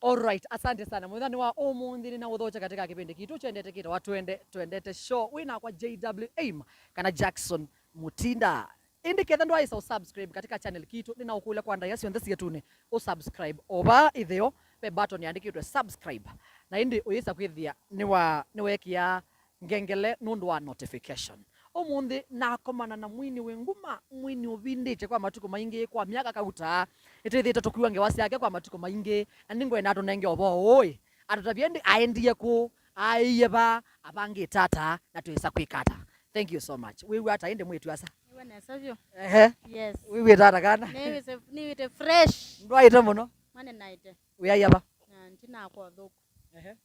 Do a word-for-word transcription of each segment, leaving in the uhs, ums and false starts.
Alright, asante sana. Mũthenya wa ũmũnthĩ nĩnaũthokya katika kĩpindi kitũ kyendete kĩtawa Twende, Twendete Show. Wĩ nakwa J W Aim kana Jackson Mutinda. Ĩndĩ ketha ndwaĩsa ũsubscribe katika channel kitũ, nĩnaũkũlya kwa ndaĩa syonthe syetũnĩ ũsubscribe. O vaa ĩtheo, ve button yandĩkĩtwe subscribe. Na ĩndĩ ũyĩsa kwĩthĩa nĩwa-, nĩweekĩa ngengele nũndũ wa notification. Ũmũnthĩ nakomana na mwini wĩ nguma, mwini ũvindĩtye kwa matukũ maingĩ, kwa myaka kauta. Nĩtwĩthĩĩtwe tũkiwa ngewa syake kwa matukũ maingĩ, na nĩngwenda atũnenge ũvoo ũĩ. Atũtavye ĩndĩ aendie kũ, aĩie va, avangĩte ata, na twĩsa kwĩka ata. Thank you so much. Wĩw'a ata ĩndĩ mwĩĩtu asa? Nĩw'a nesa vyũ. Ehe. Yes. Wĩw'ĩte ata kana? Nĩwĩse-, nĩwĩte fresh. Ndwaĩte mũno? Mane naĩte. Wĩaĩa va? Na ndinakwa ũthũku. Ehe.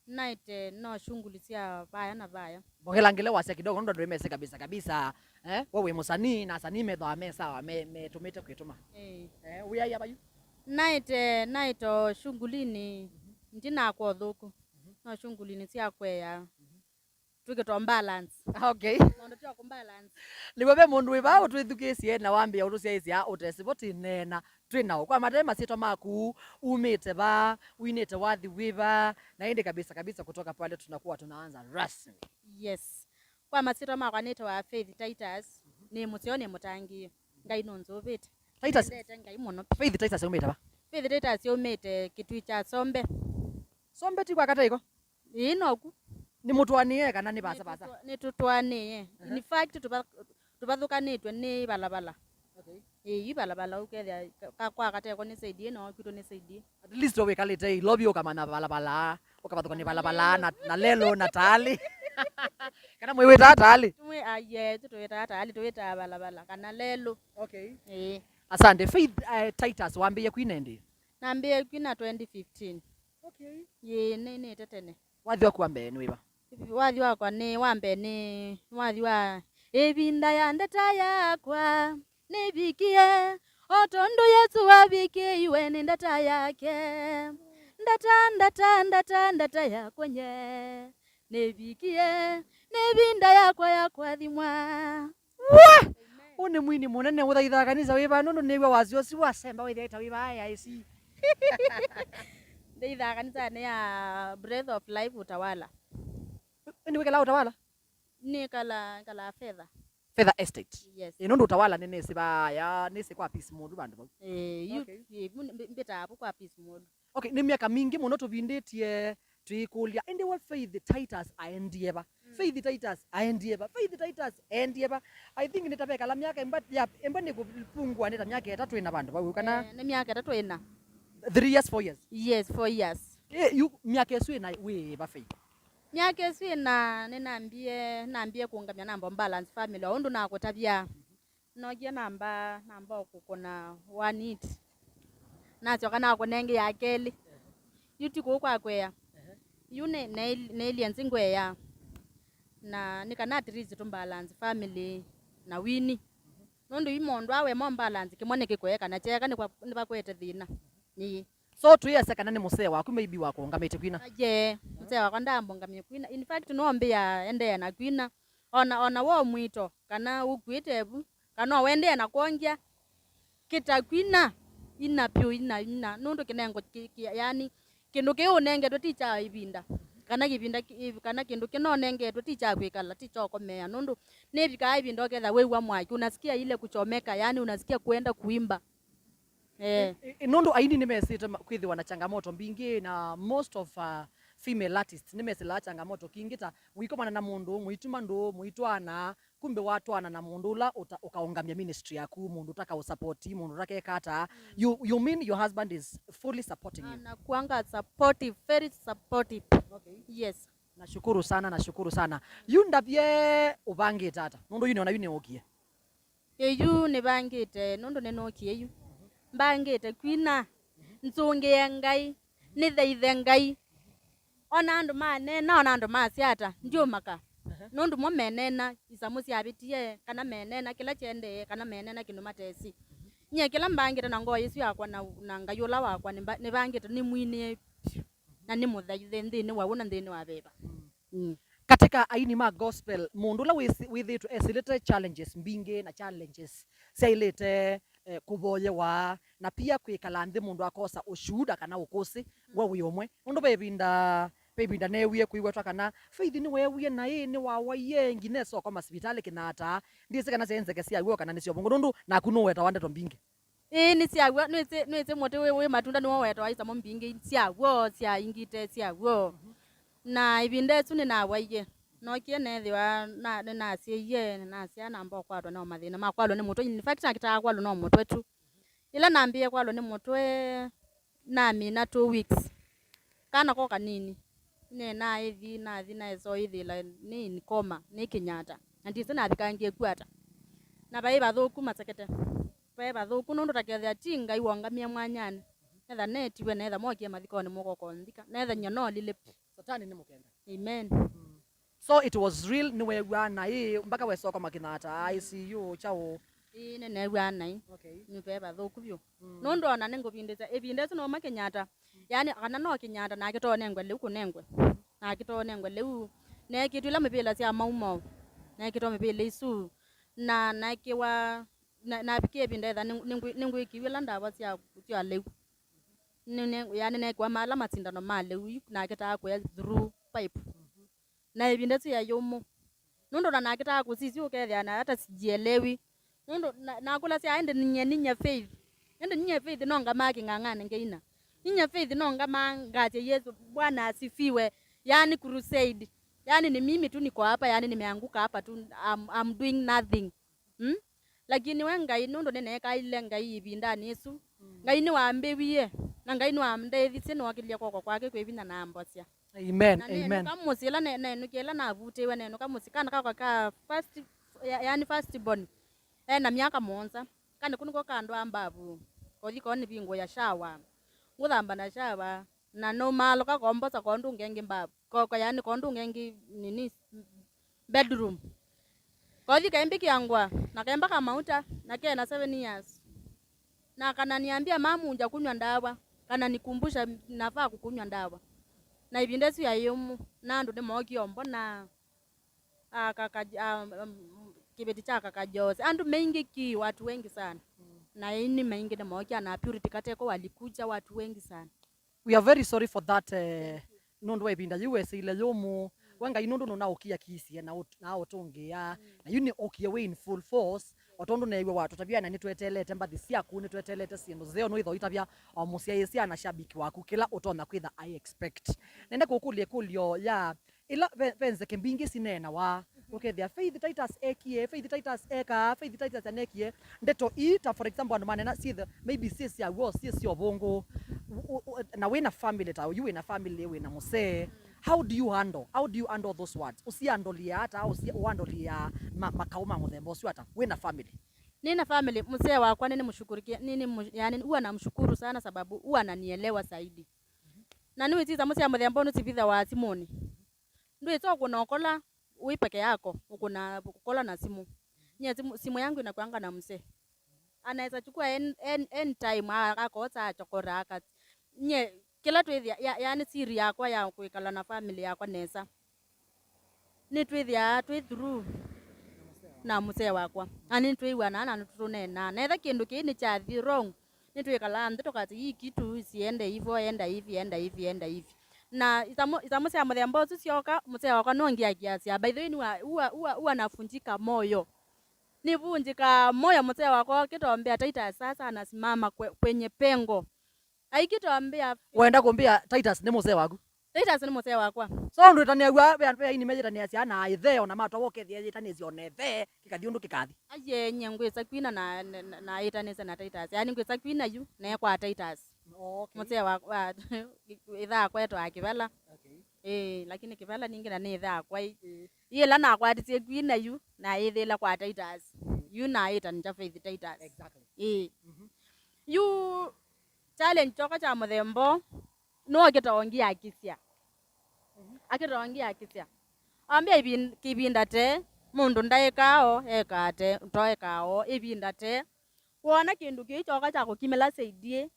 Naĩte no shughuli sya vaya na vaya. Mbongela ngele wasya kidogo, nũndũ andũ nĩmesĩ kabisa kabisa. Eh, we wĩ mũsanii, na asanii methĩawa me sawa, me, metũmĩte kwĩtũma. Eh. Eh, wĩaĩa va yu? Naĩte, naĩte o shughulini, ndinakwa ũthũku. No shughulini sya kwea. Twĩkĩtwa balance. Okay. Maũndũ twa kũ balance. Nĩw'o ve mũndũ wĩ vaa ũtwĩthukĩĩsye na wambĩĩa ũtũsyaĩĩsya ũtesĩ vo tĩneena twĩ naũ. Kwa mate masyĩtwa maku, umĩte va, winĩte wathi wĩva, na ĩndĩ kabisa kabisa kutoka pale tunakuwa tunaanza rasmi. Yes. Kwa masyĩtwa makwa nĩtawa Faith Titus, nĩ mũseo, nĩ mũtangĩĩe. Ngai nũnzũvĩte. Titus. Nendete Ngai mũno. Faith Titus aumĩte va? Faith Titus aumĩte Kĩtui kya Sombe. Sombe ti kwa Kataiko? Ĩĩ, noku. Nĩ mũtwaanĩe kana nĩ vasa vasa? Nĩtũtwa-, nĩtũtwaanĩe. Aha. In fact, tũva-, tũvathũkanĩtw'e nĩ valala. Okay. Ĩĩ, yu valala ũkethĩa ka-, ka-, kwa Kateko nĩ side ĩno, kwitũ nĩ side ĩ. At least wĩkalĩte Ilovi ũkamanya valala, ũkavathũkany'a valala na, na Lelo na Tali. Kana mwĩwĩtaa Tali? Tũmwĩ-, ah, yeah, tũtwĩtaa Tali, tũwĩtaa valala kana Lelo. Okay. Ĩĩ. Asante. Faith, eh, Titus, wambĩĩe kwina ĩndĩ? Nambĩĩe kwina twenty fifteen. Okay. Ĩĩ, nĩ, nĩnĩte tene. Wathi waku wa mbee nĩ wĩva? Wathi wakwa nĩ, wa mbee nĩ, nĩ wathi wa, ĩvinda ya ndata yakwa nĩvikie, o tondũ Yesũ wavikie iwe nĩ ndata yake. Ndata, ndata, ndata, ndata yakwa nye, nĩvikie, nĩ ĩvinda yakwa ya kũathimwa. Wa! Amen. Ũũ nĩ mwini mũnene ũthaithaa kanisa wĩ vaa, nũndũ nĩw'a wasya ũsu wasemba wĩthĩa ĩta wĩ vaa A I C. Ndĩithaa kanisanĩ ya Breath of Life Utawala. Ĩndĩ wĩkalaa Utawala? Nĩkala, nĩkalaa Fedha. Fedha Estate. Yes. Ĩ, nũndũ Utawala nĩnĩsĩ vaa, ya, nĩsĩ kwa Peace Mũndũ vandũ vau. Eh, yu, okay. Ĩ, vu mbĩ-, mbĩtaa vu kwa Peace Mũndũ. Okay, nĩ myaka mingĩ mũno tũvindĩtye twĩkũlya. Ĩndĩ we Faith Titus aendie va? Mm. Faith Titus aendie va? Faith Titus aendie va? I think nĩtavekala myaka ĩmba ya, ĩmba nĩkũpungua nĩ ta myaka ĩtatũ ĩna vandũ vau, kana? Eh, nĩ myaka ĩtatũ ĩna. Three years, four years? Yes, four years. Eh, yu myaka ĩsu ĩna wĩ va Faith? Myaka ĩsu ĩna nĩnambie, nambie kũũngamya namba balance family, o ũndũ nakũtavya. Nookie namba, namba o kũkũna one hit. Nasyoka nakũnenge ya kelĩ. Yu ti kũu kwa kwea. Yu ne-, ne-, neelie nzi ngwea. Na nĩ kana at least tũ balance family na wini. Nũndũ yu maũndũ aa we mo balance, kĩmwe nĩkĩkũeka na kyeka nĩkwa-, nĩvakwete thĩna. Ĩĩ. So, twĩasya kana nĩ mũsee waku maybe wakũũngamĩte kwina? Aye, mũsee wakwa ndaambũngamie kwina. In fact, no mbĩa endeea na kwina. Ona, ona wo mwito, kana ũkuĩte vu, kana wendee na kwongya, kĩta kwina, ina pyũ, ina, ina. Nũndũ kĩnengo kĩ, kĩ, yani, kĩndũ kĩu ũnengetwe ti kya ĩvinda, kana kĩvinda kĩ, kana kĩndũ kĩna ũnengetwe ti kya kwĩkala, ti kya ũkomea. Nũndũ nĩvikaa ĩvinda ũketha wĩw'a mwaki, unasikia ile kuchomeka, yani unasikia kuenda kuimba. Eh. Ĩ, ĩ, nũndũ aini nĩmesĩte ma-, kwĩthĩwa na changamoto mbingĩ, na most of, uh, female artists nĩmesĩlaa changamoto kingĩ ta mũikomana na mũndũ, mũituma ndũũ, mũitwaana, kumbe watwaana na mũndũ ũla ũta-, ũkaũngamya ministry yaku, mũndũ ũtakaũsapoti, mũndũ ũtakeka ata. Mm. You, you mean your husband is fully supporting you? Anakuanga supportive, very supportive. Okay. Yes. Nashukuru sana, nashukuru sana. Yu ndavye ũvangĩte ata? Nũndũ yu nĩona yu nĩũkie. Ĩyu nĩvangĩte, nũndũ nĩnũkie yu. Mbangĩte kwina, nzũngĩe Ngai, nĩthaithe Ngai. Ona andũ maneena, ona andũ masya ata, ndiũmaka. Aha. Nũndũ mo meneena isamũ syavĩtie, kana meneena kĩla kyaendee, kana meneena kĩndũ matesĩ. Nyie kĩla mbangĩte na ngoo ĩsu yakwa na, na Ngai ũla wakwa, nĩmba-, nĩvangĩte nĩmwinĩe vyũ, na nĩmũthaithe nthĩnĩ wa w'o na nthĩnĩ wa veva. Mm. Mm. Katika aini ma gospel, mũndũ ũla wĩsĩ-, wĩthĩĩtwe esĩlĩte challenges mbingĩ na challenges syaĩlĩte eh, kũvoyewa, na pia kwĩkala nthĩ mũndũ akosa ũshuhuda kana ũkũsĩ we wĩ ũmwe. Nũndũ ve ĩvinda, ve ĩvinda neewie kwĩw'a twa kana Faith nĩweewie naĩ nĩwawaie nginya esokoma sivitalĩ kĩnyataa. Ndyĩsĩ kana syaĩ nzeke sya w'o kana nĩ sya ũvũngũ, nũndũ naku nũwetawa ndeto mbingĩ. Ĩĩ, nĩ sya w'o. Nĩsĩ, nĩsĩ mũtĩ wĩ, wĩ matunda nĩwo wetawa isamo mbingĩ sya w'o, sya ingĩ ite sya w'o. Na ĩvinda ĩsu nĩnawaie. Nookie neethĩwa na, nĩnasyĩie, nĩnasyaa namba ũkwatwa no mathĩna ma kwalwa nĩ mũtwe. In fact, nakĩtaa kwalwa no mũtwe tu. Ĩla nambĩĩe kwalwa nĩ mũtwe, namina two weeks. Kana ko kanini. Nĩnaithi, nathi naesa ũithĩla nĩ in coma, nĩ kĩnyata. Na ndyĩsĩ navikangie kw'o ata. Na vaĩ vathũku masekete. Vaĩ vathũku nũndũ ta kethĩa ti Ngai wongamie mwanyanĩ. Etha netiwe, na etha mokie mathikonĩ mũkoko nthika. Na etha nyie no lile. Satani nĩ mũkenda. Amen. So it was real, nĩweew'aa naĩ mpaka wesokoma kĩnyataa, I C U, kyaũ? Ĩĩ, nĩneew'aa naĩ. Okay. Nĩ ve vathũku vyũ. Nũndũ ona nĩngũvindĩsya, ĩvinda ĩsu nauma kĩnyata. Yaani, kana no kĩnyata, nakĩtoonengwe lĩu kũnengwe. Nakĩtoonengwe lĩu. Neekĩtw'e ila mĩvĩla sya maumau. Neekĩtwa mĩvĩla isu. Na naekĩwa, na, navikie ĩvinda etha nĩ, nĩngwĩ-, nĩngwĩkĩiwe ila ndawa sya kũsyoa lĩu. Nĩ, nĩ, yaani, neekĩwa maala masindano ma lĩu, yu nakĩtaa kũya through pipe. Na ĩvinda ĩsu yaĩ yũmũ. Nũndũ ona nakĩtaa kũsisya ũkethĩa na hata sijielewi. Nũndũ na, nakũlasya ĩndĩ nyie ninyie Faith. Ĩndĩ ninyie Faith no ngamaa kĩng'ang'anĩ ngeina. Ninyie Faith no ngamaa ngasya Yesu, Bwana asifiwe. Yaani crusade. Yaani ni mimi tu niko hapa, yaani nimeanguka hapa tu, I'm, I'm doing nothing. Mm? Lakini we Ngai, nũndũ nĩneekaĩle Ngai ĩvindanĩ ĩsu, Ngai nĩwambĩwie, na Ngai nĩwandeithisye, nĩwokĩlilye kw'oko kwake kwĩ vinya na ambosya. Amen, na amen. Nenũka mũsyĩ, ĩla ne-, nenũkie, ĩla navutĩwe, nenũka mũsyĩ, kana kakwa ka first, ya-, yaani first born, e na myaka mũonza. Kana kũu nĩko kandwaa mbavu, kothi koo nĩvingũĩa shower, ngũthamba na shower, na nũmaalũka kombosa kondũ ngengi mbavu, ko, ko, yaani kondũ ngengi nini, bedroom. Kothi kaimbĩkĩa ngũa, na kaimba ka mauta, na kena seven years. Na kananiambia, "Mamu, hujakunywa dawa, kananikumbusha nafaa kukunywa dawa." Na ĩvinda ĩsu yaĩ yũmũ, na andũ nĩmookie ũmbona, a, kaka, a, um, kĩveti kya kaka Jose. Andũ maingĩ ki, watu wengi sana. Na aini maingĩ nĩmookie, na Purity Kateko walikuja, watu wengi sana. We are very sorry for that, eh, nũndũ wa ĩvinda yĩu wesĩile yũmũ. We Ngai nũndũ nũnaũkiakiisye na ũt-, na ũtũngĩa. Na yu nĩ ũkie wĩ in full force, o tondũ neew'a watũtavya na nĩtweteelete mbathi syaku, nĩtweteelete syĩndũ nzeo, nũĩtha ũitavya o mũsyaĩĩsya na shabiki waku kĩla ũtonya kwĩtha I expect. Nenda kũkũlya ĩkũlyo ya Ĩla ve, ve nzeke mbingĩ sineenawa, ũkethĩa Faith Titus ekie, Faith Titus ekaa, Faith Titus anekie. Ndeto ii, ta for example, andũ manena syĩ the, maybe syĩ sya w'o, syĩ sya ũvũngũ. U-, u-, u-, na wĩna family, ta yu wĩna family, wĩna mũsee. How do you handle, how do you handle those words? Ũsiandũlĩe ata? Ũsi-, ũandũlĩe ma-, makaũ ma mũthemba ũsu ata wĩna family? Nina family, mzee wakwa nini mshukurikia, nini mu-, yani huwa namshukuru sana sababu huwa ananielewa zaidi. Na nĩwĩsĩ isamũ sya mũthemba ũũ nĩsivithawa simũnĩ. Ndwĩsa ũkũna ũkola wĩ peke yako, ũkũna ũkola na simũ. Nyie simũ, simũ yangu inakuanga na mzee. Anaweza chukua any, any, anytime, a-, akosa achokora, aka-, nyie, kĩla twĩthĩa, ya-, yaani siri yakwa ya kwĩkala na family yakwa nesa. Nĩtwĩthĩaa twĩ through na mũsee wakwa. Na nĩtwĩw'anaa na nĩtũneenaa. Na ethĩwa kĩndũ kĩĩ nĩkyathi wrong, nĩtwĩkalaa nthĩ tũkasya, "Hii kitu isiende hivyo, enda hivi, enda hivi, enda hivi." Na isamũ, isamũ sya mũthemba ũsu syoka, mũsee wakwa nũngĩ akiasya, by the way, nĩwa, huwa, huwa, huwa navunjika moyo. Nĩvunjika moyo mũsee wakwa akĩtombea Titus sasa anasimama kwe-, kwenye pengo. Aikĩtombea. Wenda kũmbĩa Titus nĩ mũsee waku? Titus nĩ mũsee wakwa. So ndwĩtanĩaw'a ve, ve aini meyĩtanĩasya na ĩthe, ona matwa wokethia yĩtanĩsya ona ĩthe, kĩkathi ũndũ kĩkathi. Aye, nyie ngwĩsa kwina na, na, na, na yĩtanĩsya na Titus. Yaani ngwĩsa kwina yu, nae kwa Titus. Okay. Mũsee wa, wa, ĩtha akwa etwa Kĩvela. Okay. Ĩĩ, lakini Kĩvela ningĩ na nĩ ĩtha akwa ĩ. Ĩĩ. Yĩla nakwatisye kwina yu, na yĩthĩla kwa Titus. Mm. Yu na yĩtanĩsya Faith Titus. Exactly. Ĩĩ. Mhm. Yu challenge kyoka kya mũthemba ũũ, nũũ akĩtaongiakisya. Akĩtaongiakisya. Ambĩa ĩvin-, kĩvinda tee, mũndũ ndaĩkaa o, ekaa tee, to ekaa o, ĩvinda tee. Woona kĩndũ kĩĩ kyoka kya kũkimĩla saidie,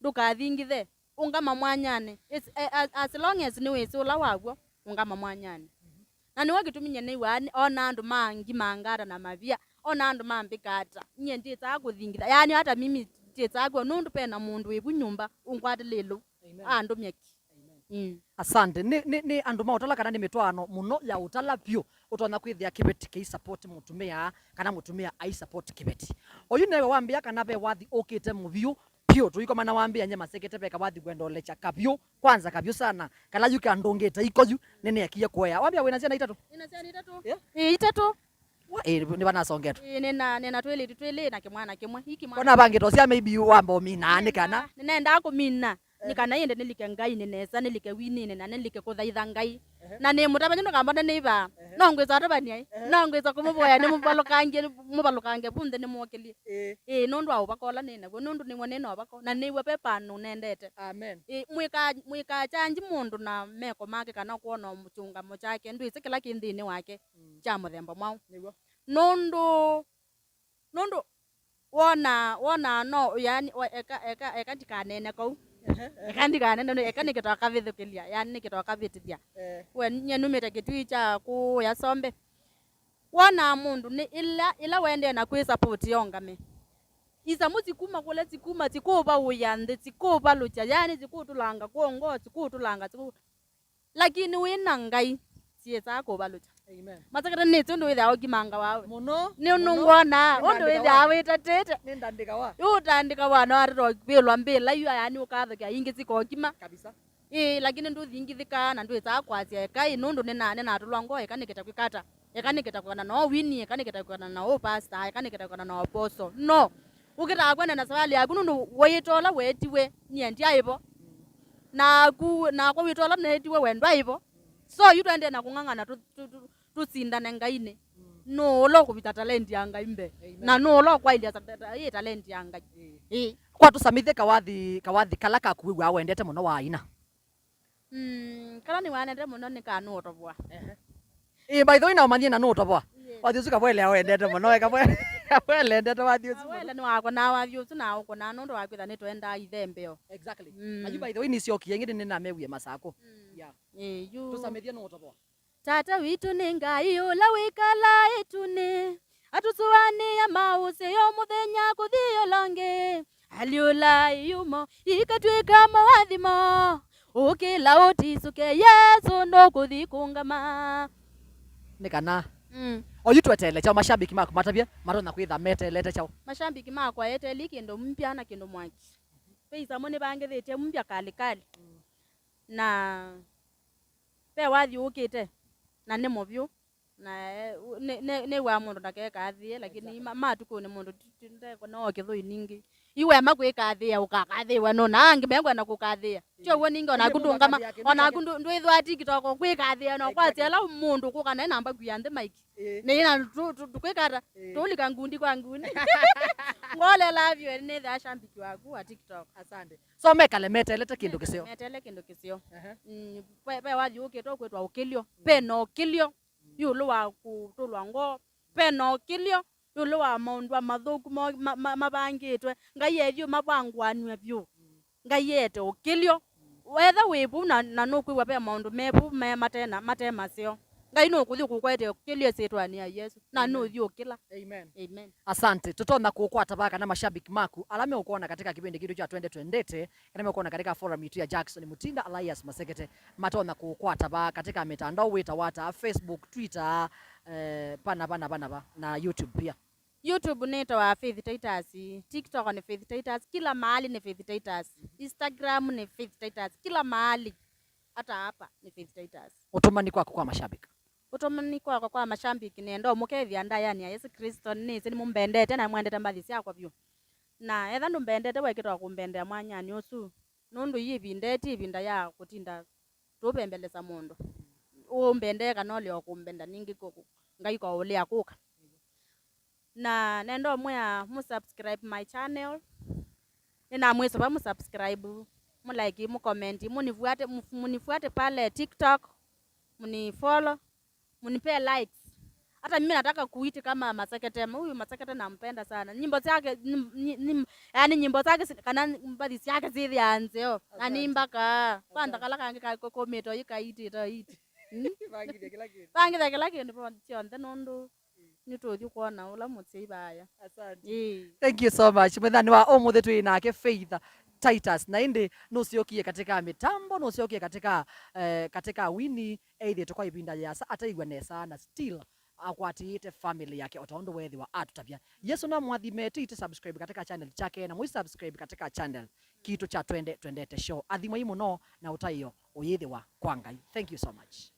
ndũkathingithe, ũngama mwanyanĩ. It's, eh, as, as long as nĩwĩsĩ ũla waw'o, ũngama mwanyanĩ. Na nĩw'o kĩtumi nyie nĩw'aa nĩ-, ona andũ mangimangata na mavia, Ona andũ mambĩka ata, nyie ndyĩsaa kũthingitha. Yaani hata mimi ndyĩsaa kwĩwa nũndũ pena mũndũ wĩvu nyũmba ũngwatĩlĩlũ. Amen. Andũmya ki. Amen. Mm. Asante. Nĩ, nĩ, nĩ andũ ma ũtala kana nĩ mĩtwaano mũno ya ũtala vyũ ũtonya kwĩthĩa kĩveti kĩi support mũtumĩa kana mũtumĩa ai support kĩveti? Oyu newe wambĩa kana ve wathi ũkĩte mũvyũ vyũ, tũikomana wambĩa nye Masekete ve kawathi ngwenda ũlekya kavyũ, kwanza kavyũ sana, kala yu kandũngĩte iko yu, nĩneekie kũea. Wambĩa wĩna syana itatũ? Nĩna syana itatũ. Yeah? Ĩ, itatũ. Wa, ĩ, nĩ vanasongetwe. Ĩ, nĩna, nĩna twĩlĩtu twĩlĩ na kĩmwana kĩmwe. Ii kĩmwana. Kona vangĩ tosia maybe wamba ũmina nĩ kana. Nĩnendaa kũmina. Nĩ kana ĩndĩ nĩlike Ngai nĩ nesa, nĩlike wininĩ, na nĩlike kũthaitha Ngai. Ehe. Na nĩ mũtavany'a ndũkambone nĩ ivaa. Ehe. No ngwĩsa ũtavany'a ĩ. Ehe. No ngwĩsa kũmũvoya nĩmũvalũkangie, mũvalũkange vu nthĩ nĩmwokĩlye. Ĩĩ. Ĩĩ, nũndũ wa ũvaka ũla nĩ naw'o, nũndũ nĩw'o nĩ na ũvaka, na nĩw'o ve vandũ nendete. Amen. Ĩĩ, mwĩka-, mwĩkakyanji mũndũ na meko make kana kwona kĩũngamo kyake, ndwĩsĩ kĩla kĩ nthĩnĩ wake. Mm. Kya mũthemba mwaũ. Nĩw'o. Nũndũ, nũndũ wona, wona no, yani, o, eka, eka, eka ndikaneene kau. Ehe, ehe. Eka ndikaneene, eka nĩkĩtoka vĩthũkĩlya, yani nĩkĩtoka vĩtĩthya. Eh. We, nyie numĩte Kĩtui kya kũya Sombe. Wona mũndũ nĩ ĩla, ĩla wendee na kwĩ support yongame. Isamu sikuma kũla sikuma, sikũvaũya nthĩ, sikũvalũkya, yani sikũtũlanga kwongoo, sikũtũlanga, sikũ-, lakini wĩna Ngai, syĩsaa kũvalũkya. Amen. Masekete nĩsĩ ũndũ wĩthĩawa ũkimanga wawe. Mũno, nĩ ũndũ mũno. Ngwona, ũndũ wĩthĩawa wĩtatĩte. Nĩndandĩkawa. Yu ũtandĩkawa na watata vĩlwa mbĩla yu, yani ũkathokya ingĩ sikokima. Kabisa. Ĩĩ, lakini ndũthingithĩkaa na ndwĩsaa kwasya, "Ekai, nũndũ nĩna-, nĩnatũlwa ngoo, eka nĩkĩta kwĩka ata? Eka nĩkĩta kwĩkana na ũwini, eka nĩkĩta kwĩkana na ũpasta, eka nĩkĩta kwĩkana na ũposo." No. Ũkĩtaa kwenda na savalĩ yaku, nũndũ wĩĩta ũla weetiwe, nyie ndyaĩvo. Naku, nakwa wĩta ũla neetiwe we ndwaĩvo. So, yu tũendee na kũng'ang'ana tũ-, tũ-, tũ-, tũsindane Ngainĩ. Mm. Nũũ ũla ũkũvitha talenti ya Ngai mbee? Amen. Na nũũ ũla ũkwaĩlya ta-, ta-, ta-, ĩ talenti ya Ngai? Ĩĩ. Ĩĩ. Kwa tũsamĩthye kawathi, kawathi kala kaku wĩw'aa wendete mũno wa aina? Mm, kala nĩwanete mũno nĩ ka nũũtovoa. Ehe. Ĩĩ, by the way, naũmanyie na nũũtovoa. Yes. Wathi ũsu Kavwele awendete mũno, we Kavwele, Kavwele endete wathi ũsu mũno. Kavwele nĩwakonaa wathi ũsu na ũkonaa nũndũ wa kwĩtha nĩtwendaa ithembeo. Exactly. Mm. Na yu, by the way, nĩsyokie ĩngĩ nĩnamewie Masakũ. Mm. Yeah. Ĩĩ, yu. Tũsamĩthye nũũtovoa. Tata witũ nĩ Ngai ũla wĩkalaa ĩtunĩ, atũsũanĩaa maũseo mũthenya kũthi ũla ũngĩ. Alyũla iumo ikatw'ĩka moathimo, ũkĩla ũtisũke, Yesũ nũkũthi kũngama. Nĩ kana. Mm. Oyu tweteele kyaũ? Mashabiki maku matavye matonya kwĩtha meteelete kyaũ? Mashabiki makwa eteeli kĩndũ mpya na kĩndũ mwaki. Ve isamu nĩvangĩthĩtye mpya kalikali. Mm. Na ve wathi ũkĩte, na nĩ mũvyũ. Na, eh, nĩ, nĩ, nĩw'aa mũndũ ndakekathĩe, lakini. Exactly. Ma, matukũnĩ mũndũ ti, ti, ndekũna o kĩthũi ningĩ. Iwema kwĩkathĩĩa, ũkakathĩĩwa nũna angĩ mekwenda kũkathĩĩa. Ti ũw'o ningĩ, onaku ndũngama, onaku ndũ-, ndwĩthwa TikTok kwĩkathĩĩa, no kwasya. Exactly. Ĩla mũndũ kũka naĩ namba kwia nthĩ maiki. Ĩĩ. Nĩ ĩna tũ-, tũ-, tũkwĩkata, ĩĩ, tũlika ngundi kwa ngundi. Ngolela vyo nĩthĩa shambiki waku wa TikTok. Asante. So mekale meteelete kĩndũ kĩseo. Meteele kĩndũ kĩseo. Aha. Mm, ve, ve wathi ũkĩte ũkwĩtwa ũkĩlyo. Mm. Ve na ũkĩlyo. Ĩũlũ wa kũtũlwa ngoo, ve na ũkĩlyo, ĩũlũ wa maũndũ mathũku mo-, ma-, ma-, mavangĩtwe. Ngai ethĩ ũmavangũanw'e vyũ. Ngai eete ũkĩlyo. Wetha wĩ vu na, na nũkwĩw'a ve maũndũ me vu me mate na, mate maseo, Ngai nũkũthi ũkũkwete ũkĩlyo ĩsyĩtwanĩ ya Yesũ, na, amen, nũthi ũkĩla. Amen. Amen. Asante. Tũtonya kũkwata vaa kana mashabiki maku ala meũkwona katika kĩvĩndĩ kĩtũ kya Twende Twendete, kana meũkwona katika forum itũ ya Jackson Mutinda alias Masekete, matonya kũkwata vaa katika mitandao wĩtawa ata, Facebook, Twitter, eh, pana, pana, pana, va, na YouTube pia? YouTube nĩtawa Faith Titus, TikTok nĩ Faith Titus, kila mahali nĩ Faith Titus, Instagram nĩ Faith Titus, kila mahali, hata hapa nĩ Faith Titus. Ũtũmani kwaku kwa mashabiki? Ũtũmani kwakwa kwa mashabiki, nĩenda ũmũkethya ndayanĩ ya Yesũ Kristo, nĩsĩ nĩmũmbendete na mwendete mbathi syakwa vyũ. Na etha ndũmbendete, waĩkĩtwa kũmbendea mwanyanĩ ũsu, nũndũ ii ĩvinda ĩti ĩvinda ya kũtinda tũvembelesa mũndũ. Ũmbendee kana ũlea kũmbenda ningĩ kũ-, kũ-, Ngai kwaũlea kũka. Na nenda ũmwĩa mũ subscribe my channel. Nĩnamwĩsũva mũ subscribe, mũ like, mũ comment, munifuate, mf-, munifuate pale TikTok, munifollow, munipe likes. Hata mimi nataka kuiti kama Masekete. Huyu Masekete nampenda sana. Nyimbo zake, nyim-, nyi-, nyim-, yani nyimbo zake si-, kana mbathi syake syĩthĩaa nzeo. Asante. Na nĩimbakaa. Kwanza, asante, kala kangĩ kakomĩtwe ikaitĩte iti. Mm? Vangĩthya kĩla kĩndũ. Vangĩthya kĩla kĩndũ po-, kyonthe nũndũ nĩtũũthi kwona ũla mũsyai vaya. Asante. Ĩĩ. Thank you so much. Mũthenya wa ũmũthĩ twĩ nake Faith Titus. Na ĩndĩ nũsyokie katika mĩtambo, nũsyokie katika, eh, katika wini, ethĩĩtwe kwa ĩvinda yĩasa ataĩw'a nesa na still akwatĩĩte family yake o ta ũndũ weethĩwa atũtavya. Yesũ namũathime, tũite subscribe katika channel chake na mũi subscribe katika channel kitũ kya Twende Twendete Show. Athimwai mũno na ũtaĩo ũyĩthĩwa kwa Ngai. Thank you so much.